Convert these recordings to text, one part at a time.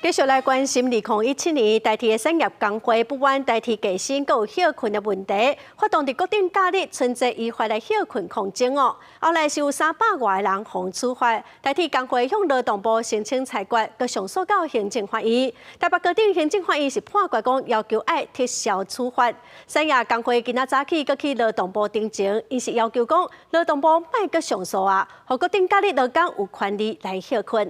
繼續來關心2017年台鐵的產業工會不滿台鐵加薪閣有歇睏的問題，發動佇國定假日春節依法來歇睏抗爭哦。後來是有300外人予處罰，台鐵工會向勞動部申請裁決，閣上訴到行政法院。台北高等行政法院是判決講要求愛撤銷處罰。產業工會今仔早起閣去勞動部陳情，𪜶是要求講勞動部莫閣上訴啊，予國定假日勞工有權利來歇睏。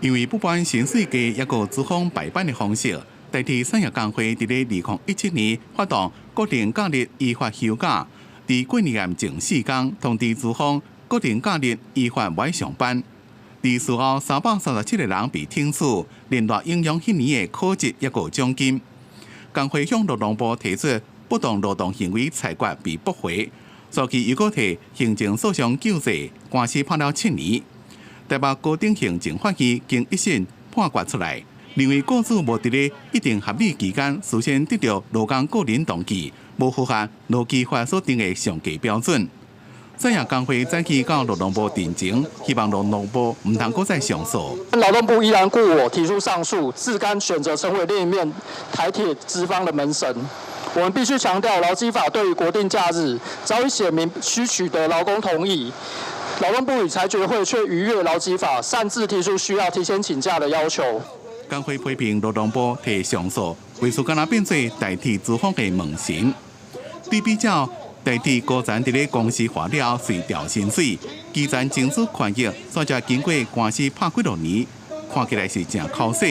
因為不滿薪水低，抑閣資方排班的方式，台鐵產業工會佇咧2017年發動國定假日依法休假，佇過年前4工通知資方國定假日依法無愛上班。佇事後337個人被懲處，連帶影響彼年的考績抑閣獎金。工會向勞動部提出不當勞動行為裁決被駁回，所以又閣提行政訴訟救濟，官司拍了7年。台北高等行政法院經一審判決出來，認為雇主無佇咧一定合理期間事先得著勞工個人同意，無符合勞基法所定的上低標準。產業工會早起到勞動部陳情，希望勞動部毋通閣再上訴。勞動部依然故我提出上訴，自甘選擇成為另一面台鐵資方的門神。我們必須強調，勞基法對於國定假日早已寫明須取得勞工同意。勞動部與裁決會卻逾越勞基法，擅自提出需要提前請假的要求。工會批評勞動部提上訴，為數敢若變做代替資方的門神。對比照，台鐵高層佇咧公司化了隨調薪水，基層爭取權益，煞才經過官司拍幾落年，看起來是誠口舌。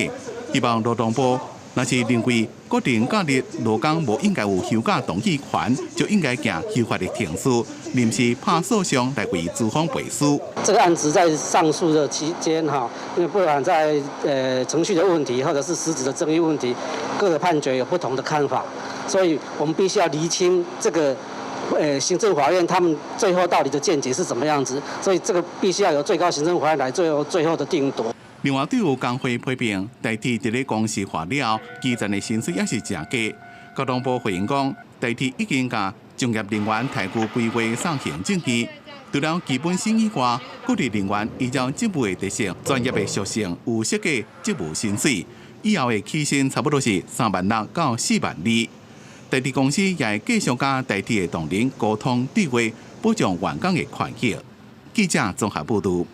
希望勞動部若是認為國定假日勞工無應該有休假同意權，就應該行修法的程序，臨時拍訴訟來為資方背書。這個案子在上訴的期間，哈，因為不管在程序的問題，或者是實質的爭議問題，各個判決有不同的看法，所以我們必須要釐清這個行政法院他們最後到底的見解是怎麼樣子，所以這個必須要由最高行政法院來最後的定奪。另外，對有工會批評，台鐵佇咧公司化了，基層的薪水也是誠低。交通部回應講，台鐵已經共從業人員待遇規劃送行政院，除了基本薪以外，鼓勵人員依照職務的特性、專業的屬性，有設計職務薪水，以後的起薪差不多是3萬6到4萬2。台鐵公司也會繼續佮台鐵的同仁溝通對話，保障員工的權益。記者綜合報導。